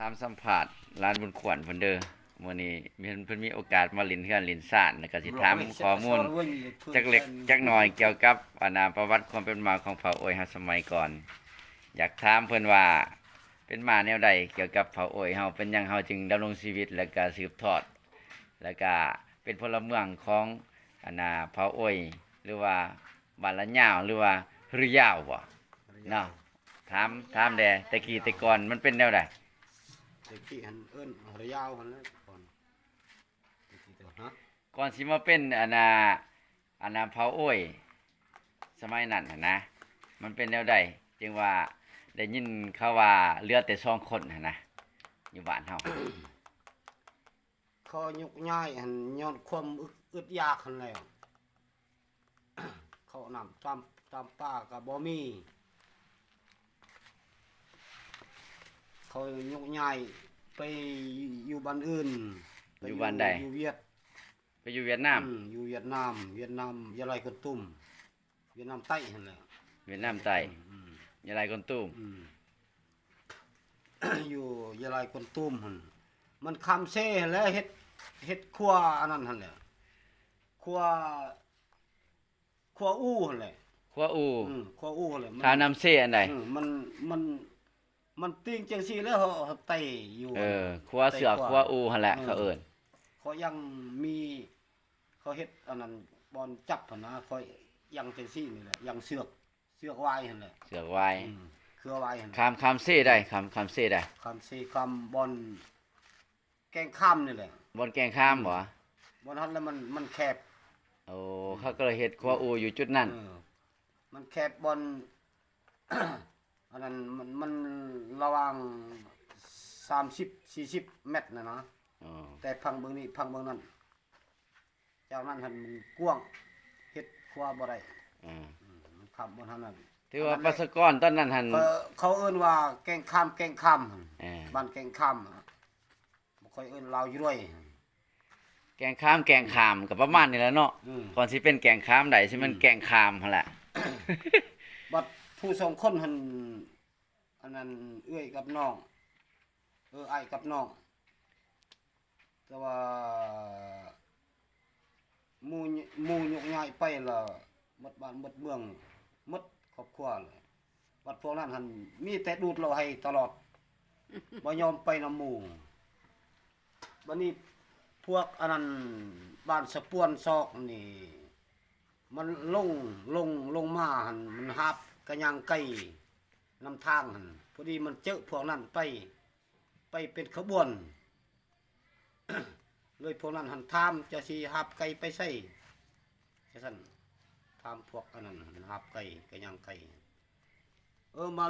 ຖາມສຳພາດຫຼານບຸນຂວັນເພິ່ນເດີ. ມື້ນີ້ເພິ່ນ ເພິ່ນມີໂອກາດມາຫຼິ້ນເຮືອນຫຼິ້ນຊານ ແລ້ວກໍຊິຖາມຂໍ້ມູນຈັກເລັກຈັກໜ້ອຍກ່ຽວກັບ ອັນນ່າ ປະຫວັດຄວາມເປັນມາຂອງເຜົ່າໂອ້ຍເຮົາສະໄໝກ່ອນ. ຢາກຖາມເພິ່ນວ່າ ເປັນມາແນວໃດກ່ຽວກັບເຜົ່າໂອ້ຍເຮົາ? ເປັນຫຍັງເຮົາຈຶ່ງດຳລົງຊີວິດ ແລ້ວກະສືບທອດ ແລ້ວກະເປັນພົນລະເມືອງຂອງ ອັນນ່າ ເຜົ່າໂອ້ຍ ຫຼືວ່າບ້ານລະຍາວ ຫຼືວ່າເຮືອຍາວບໍ? ເນາະ ຖາມ ຖາມແດ່ ແຕ່ກີ້ແຕ່ກ່ອນມັນເປັນແນວໃດ? ແຕ່ກີ້ຫັ້ນເອີ້ນເຮືອຍາວຫັ້ນແຫຼະ ກ່ອນ ແຕ່ກີ້ແຕ່ ຮະ ກ່ອນຊິມາເປັນ ອັນນ່າ ອັນນ່າ ເຜົ່າໂອ້ຍ ສະໄໝນັ້ນຫັ້ນນະ ມັນເປັນແນວໃດ ຈຶ່ງວ່າໄດ້ຍິນເຂົາວ່າເຫຼືອແຕ່ສອງຄົນຫັ້ນນະ ຢູ່ບ້ານເຮົາ? ເຂົາຍົກຍ້າຍຫັ້ນຍ້ອນຄວາມອຶດ ອຶດຢາກຫັ້ນແຫຼະ ເຂົ້ານ້ຳຕາມ ຕາມປ່າກໍບໍ່ມີ ເຂົາຍົກຍ້າຍໄປຢູ່ບ້ານອື່ນ. ຢູ່ບ້ານໃດ? ຢູ່ຫວຽດ. ໄປຢູ່ຫວຽດນາມ? ອືມ ຢູ່ຫວຽດນາມ ຫວຽດນາມ ຢາໄລກົນຕຸມ ຫວຽດນາມໃຕ້ຫັ້ນແຫຼະ ຫວຽດນາມໃຕ້ ອືມ ຢາໄລກົນຕຸມ ອືມ ຢູ່ຢາໄລກົນຕຸມຫັ້ນ ມັນຄຳເຊຫັ້ນແຫຼະ ເຮັດ ເຮັດຄົວອັນນັ້ນຫັ້ນແຫຼະ ຄົວ ຄົວອູຫັ້ນແຫຼະ ຄົວອູ ອືມ ຄົວອູຫັ້ນແຫຼະ ທ່ານ້ຳເຊອັນໃດ? ອືມ ມັນ ມັນ ມັນຕີງຈັ່ງຊີ້ແລ້ວ ເຮົາ ເຮົາໄຕ່ຢູ່ ເອີ ຄົວເຊືອກ ຄົວອູຫັ້ນແຫຼະ ເອີ ເຂົາເອີ້ນ ເຂົາຍັງມີ ເຂົາເຮັດອັນນັ້ນ ບ່ອນຈັບຫັ້ນນະ ຂ້ອຍຍັງຈັ່ງຊີ້ນີ້ແຫຼະ ຍັງເຊືອກ ເຊືອກຫວາຍຫັ້ນແຫຼະ ເຊືອກຫວາຍ ອືມ ເຄືອຫວາຍຫັ້ນ ຄຳ ຄຳເຊໃດ? ຄຳ ຄຳເຊໃດ? ຄຳເຊ ຄຳບ່ອນແກ້ງຄາມນີ້ແຫຼະ ບ່ອນແກ້ງຄາມບໍ? ອືມ ບ່ອນຫັ້ນລະມັນ ມັນແຄບ ໂອ້ ອືມ ເຂົາກໍເລີຍເຮັດຄົວອູຢູ່ຈຸດນັ້ນ ເອີ ມັນແຄບບ່ອນ ອັນນັ້ນມັນ ມັນລະຫວ່າງສາມສິບ ສີ່ສິບແມັດນະນະ ອໍ ແຕ່ພັງເບິ່ງນີ້ ພັງເບິ່ງນັ້ນ ຈາກນັ້ນຫັ້ນມັນກວ້າງ ເຮັດຄົວບໍ່ໄດ້ ອືມ ອືມ ມັນຄຳບ່ອນຫັ້ນນັ້ນ ຖືວ່າປະຊາກອນຕອນນັ້ນຫັ້ນ ເຂົາ ເຂົາເອີ້ນວ່າແກ້ງຄາມ ແກ້ງຄາມ ເອີ ບ້ານແກ້ງຄາມ ບໍ່ຄ່ອຍເອີ້ນລາວຢູ່ດ້ວຍ ແກ້ງຄາມ ແກ້ງຄາມ ກໍປະມານນີ້ແຫຼະເນາະ ອືມ ກ່ອນຊິເປັນແກ້ງຄາມໄດ້ ຊິແມ່ນ ອືມ ແກ້ງຄາມຫັ້ນແຫຼະ ບັດຜູ້ສອງຄົນຫັ້ນ ອັນນັ້ນເອື້ອຍກັບນ້ອງ ເອີ ອ້າຍກັບນ້ອງ ແຕ່ວ່າໝູ່ ໝູ່ຍົກຍ້າຍໄປລະໝົດບ້ານໝົດເມືອງ ໝົດຄອບຄົວລະ ບັດພວກນັ້ນຫັ້ນມີແຕ່ດູດເຫຼົ້າໄຫ້ຕະຫຼອດ ບໍ່ຍອມໄປນຳໝູ່ ບັດນີ້ພວກອັນນັ້ນ ບ້ານສະປວນຊອກນີ້ ມັນລົງ ລົງ ລົງມາຫັ້ນ ມັນຫາບກະຍ່າງໄກ່ນຳທາງຫັ້ນ ພໍດີມັນເຈີພວກນັ້ນໄປ ໄປເປັນຂະບວນ ເລີຍພວກນັ້ນຫັ້ນຖາມ ເຈົ້າຊິຫາບໄກ່ໄປໃສ? ຈັ່ງຊັ້ນ ຖາມພວກອັນນັ້ນຫັ້ນ ຫາບໄກ່ ກະຍ່າງໄກ່ ເອີ ມາ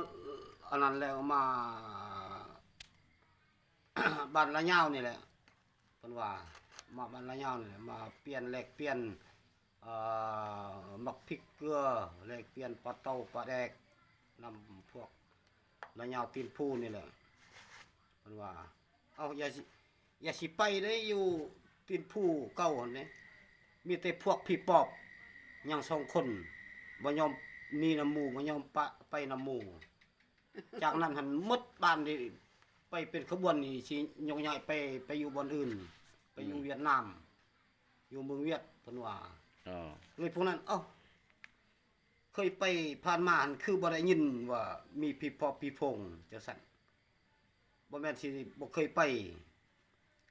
ອັນນັ້ນແລ້ວ ມາບ້ານລະຍາວນີ້ແຫຼະ ເພິ່ນວ່າ ມາບ້ານລະຍາວນີ້ແຫຼະ ມາປ່ຽນ ແລກປ່ຽນ ເອີ ໝາກພິກເກືອ ແລກປ່ຽນປາເຕົາປາແດກ ນຳພວກລະຍາວຕີນພູນີ້ແຫຼະ ເພິ່ນວ່າ ເອົາ ຢ່າຊິ ຢ່າຊິໄປເດ້ ຢູ່ຕີນພູເກົ່າຫັ້ນເດ້ ມີແຕ່ພວກຜີປອບ ຍັງສອງຄົນ ບໍ່ຍອມໜີນຳໝູ່ ບໍ່ຍອມປະ ໄປນຳໝູ່ ຈາກນັ້ນຫັ້ນໝົດບ້ານນີ້ ໄປເປັນຂະບວນນີ້ ຊິຍົກຍ້າຍໄປ ໄປຢູ່ບ່ອນອື່ນ ໄປຢູ່ ອືມ ຫວຽດນາມ ຢູ່ເມືອງຫວຽດ ເພິ່ນວ່າ ເລີຍພວກນັ້ນ ເອົ້າ ເຄີຍໄປຜ່ານມາຫັ້ນ ຄືບໍ່ໄດ້ຍິນວ່າມີຜີປອບຜີໂພງຈັ່ງຊັ້ນ ບໍ່ແມ່ນຊິບໍ່ເຄີຍໄປ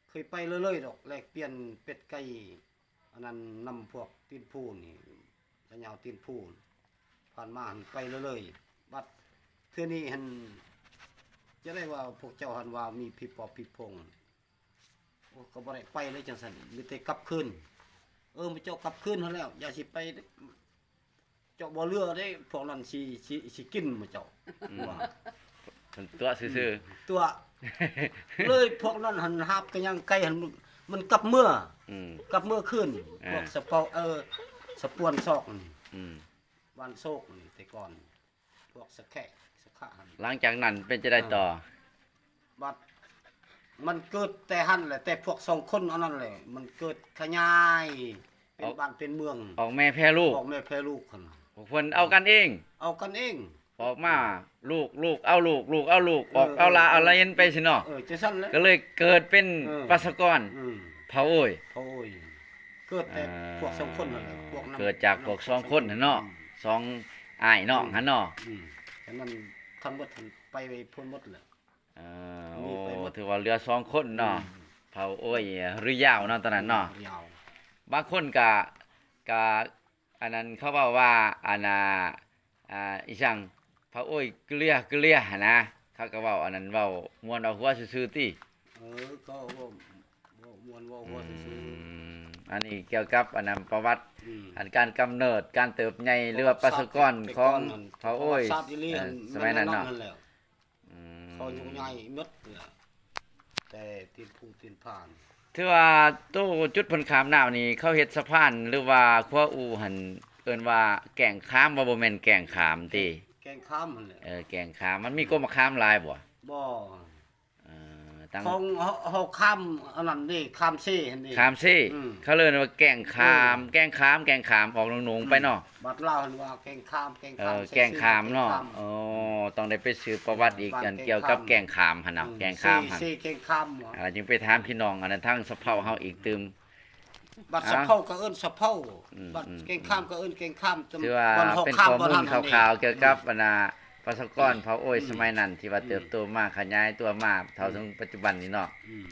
ເຄີຍໄປເລື້ອຍໆດອກ ແລກປ່ຽນເປັດໄກ່ ອັນນັ້ນນຳພວກຕີນພູນີ້ ລະຍາວຕີນພູ ຜ່ານມາຫັ້ນໄປເລື້ອຍໆ ບັດເທື່ອນີ້ຫັ້ນ ຈະໄດ້ວ່າພວກເຈົ້າຫັ້ນວ່າມີຜີປອບຜີໂພງ ໂອ້ ກໍບໍ່ໄດ້ໄປເລີຍຈັ່ງຊັ້ນ ມີແຕ່ກັບຄືນ ເອີ ໝູ່ເຈົ້າກັບຄືນຫັ້ນແລ້ວ ຢ່າຊິໄປເດ ເຈົ້າບໍ່ເຫຼືອເດ້ ພວກນັ້ນຊິ ຊິ ຊິກິນໝູ່ເຈົ້າ ອືມ ວ່າ ຕົວະຊື່ໆ ຕົວະ ເລີຍພວກນັ້ນຫັ້ນຫາບກະຍ່າງໄກ່ຫັ້ນ ມັນກັບເມືອ ອືມ ກັບເມືອຄືນ ອ່າ ພວກສະເປົາ ເອີ ສະປວນຊອກນີ້ ອືມ ບ້ານໂຊກນີ້ແຕ່ກ່ອນ ພວກສະແຂະ ສະຂະຫັ້ນ ຫຼັງຈາກນັ້ນເປັນຈັ່ງໃດຕໍ່? ອ່າ ບັດມັນເກີດແຕ່ຫັ້ນແຫຼະ ແຕ່ພວກສອງຄົນອັນນັ້ນແຫຼະ ມັນເກີດຂະຫຍາຍເປັນ ອອກ ບ້ານເປັນເມືອງ ອອກແມ່ແຜ່ລູກ ອອກແມ່ແຜ່ລູກຫັ້ນ ພວກເພິ່ນເອົາກັນເອງ ເອົາກັນເອງ ອອກມາລູກ ລູກເອົາລູກ ລູກເອົາລູກ ເອີ ອອກເອົາຫຼານ ເອີ ເອົາຫຼານໄປຊີ້ເນາະ ເອີ ຈັ່ງຊັ້ນແຫຼະ ກໍເລີຍເກີດເປັນ ເອີ ປະຊາກອນ ອືມ ເຜົ່າໂອ້ຍ ເຜົ່າໂອ້ຍ ເກີດແຕ່ ອ່າ ພວກສອງຄົນນັ້ນແຫຼະ ພວກນັ້ນ ເກີດຈາກພວກສອງຄົນຫັ້ນເນາະ ອືມ ສອງອ້າຍນ້ອງຫັ້ນເນາະ ອືມ ແຕ່ນັ້ນທັງໝົດຫັ້ນໄປພຸ້ນໝົດແຫຼະ ເອີ ມີໄປໝົດ ໂອ້ ຖືວ່າເຫຼືອສອງຄົນເນາະ ອືມ ເຜົ່າໂອ້ຍ ຫຼື ຍາວເນາະ ຕອນນັ້ນເນາະ ອືມ ຍາວ ບາງຄົນກະ ກະ ອັນນັ້ນເຂົາເວົ້າວ່າ ອັນນ່າ ອ່າ ອີສັງ ພະໂອ້ຍເກືອເກືອຫັ້ນນະ ເຂົາກໍເວົ້າອັນນັ້ນ ເວົ້າມ່ວນເວົ້າຫົວຊື່ໆຕິ ເອີ ກໍເວົ້າ ເວົ້າມ່ວນເວົ້າຫົວຊື່ໆ ອືມ ອັນນີ້ກ່ຽວກັບອັນນັ້ນປະຫວັດ ອືມ ອັນການກຳເນີດ ການເຕີບໃຫຍ່ ຫຼືວ່າປະຊາກອນຂອງພະໂອ້ຍ ປະຫວັດສາດອີ່ຫຼີ ເອີ ອັນ ສະໄໝນັ້ນເນາະ ແມ່ນແນວນັ້ນແຫຼະ ອືມ ເຂົາຢູ່ໃຫຍ່ໝົດ ແຕ່ຕີນພູຕີນຜານ ຖືວ່າໂຕຈຸດເພິ່ນຂ້າມນ້ຳນີ້ ເຂົາເຮັດສະພານ ຫຼືວ່າຂົວອູ່ຫັ້ນ ເອີ້ນວ່າແກ້ງຂາມ ວ່າບໍ່ແມ່ນແກ້ງຂາມຕິ ແກ້ງຂາມຫັ້ນແຫຼະ ເອີ ແກ້ງຂາມ ມັນມີ ອືມ ກົກມະຂາມຫຼາຍບໍ່? ບໍ່ ເອີ ຕັ້ງ ຂອງເຮົາ ເຮົາຂ້າມອັນນັ້ນເດ້ ຂ້າມເຊຫັ້ນເດ້ ຂ້າມເຊ ອືມ ເຂົາເອີ້ນວ່າແກ້ງຂາມ ເອີ ແກ້ງຂາມ ແກ້ງຂາມ ອອກໜົງໆໄປເນາະ ອືມ ບາດລາວຫັ້ນວ່າແກ້ງຂາມ ແກ້ງ ເອີ ຂາມ ແກ້ງຂາມເນາະ ເຊ ແກ້ງຂາມ ອໍ ຕ້ອງໄດ້ໄປສືບປະຫວັດອີກ ບ້ານ ອັນກ່ຽວກັບແກ້ງຂາມ ແກ້ງຂາມຫັ້ນນະ ອືມ ແກ້ງຂາມຫັ້ນ ເຊ ເຊ ແກ້ງຂາມ ອ່າ ຈຶ່ງໄປຖາມພີ່ນ້ອງ ອັນນັ້ນທາງສະເພົາເຮົາອີກຕື່ມ ບັດ ອ່າ ສະເພົາກໍເອີ້ນສະເພົາ ອືມ ບັດ ອືມ ແກ້ງຂາມກໍເອີ້ນແກ້ງຂາມ ຖືວ່າເປັນຂໍ້ມູນຄ່າວໆກ່ຽວກັບ ອອືມ ອັນນ່າ ປະຊາກອນເຜົ່າໂອ້ຍ ອືມ ສະໄໝນັ້ນ ທີ່ວ່າ ອືມ ເຕີບໂຕມາ ຂະຫຍາຍຕົວມາເທົ່າ ອືມ ເຖິງປັດຈຸບັນນີ້ເນາະ ອືມ